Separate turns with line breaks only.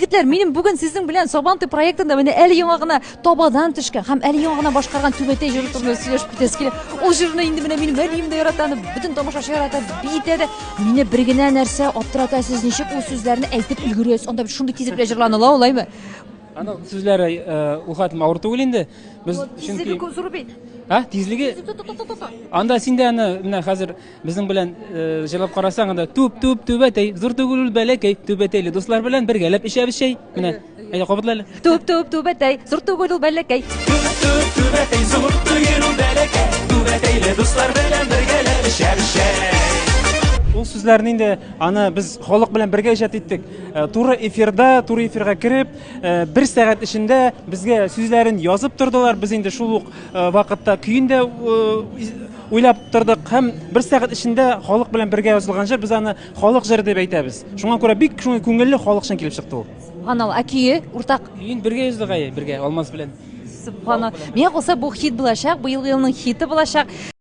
Егетләр, минем бүген сезнең белән Сабантуй проектында менә әле яңа гына табадан төшкән һәм әле яңа гына башкарган Түбәтәй җыры турында сөйләшеп китәсе килә. Ул җырны инде менә минем әнием дә ярата, аны бөтен тамашачы ярата, биетә дә. Мине бер генә нәрсә аптырата, сез ничек ул сүзләрне әйтеп өлгерәсез? Анда бит шундый тизлек белән җырланыла, алаймы?
Аның сүзләре ул хәтлем авыр түгел инде.
Без чөнки Тизлеге зур бит.
А, тизлеге? Анда син дә аны менә хәзер Безнең белән э, җырлап карасаң, анда түп түп түбәтәй, зур түгел ул бәләкәй, түбәтәйле дуслар белән бергәләп эчәбез чәй. Менә, әйдә кабатла әле.
Түп түп түбәтәй, зур түгел ул бәләкәй.
Түп түп түбәтәй, зур түгел ул бәләкәй, түбәтәйле дуслар белән бергәләп эчәбез чәй.
Ул сүзләрне инде аны без халык белән бергә иҗат иттек. Э, туры эфирда, туры эфирга кереп, э, бер сәгать эчендә безгә сүзләрен язып тордылар. Без инде шул ук вакытта көен дә Уйлап тордык һәм бер сәгать эчендә халык белән бергә язылган җыр, без аны халык җыры дип әйтәбез. Шуңа күрә бик шундый күңелле халыкчан килеп чыкты ул.
Субханалла, ә көе уртак?
Көен бергә яздык әйе, бергә, Алмаз белән.
Субханалла. Миңа калса, бу хит булачак, быелгы елның хиты булачак.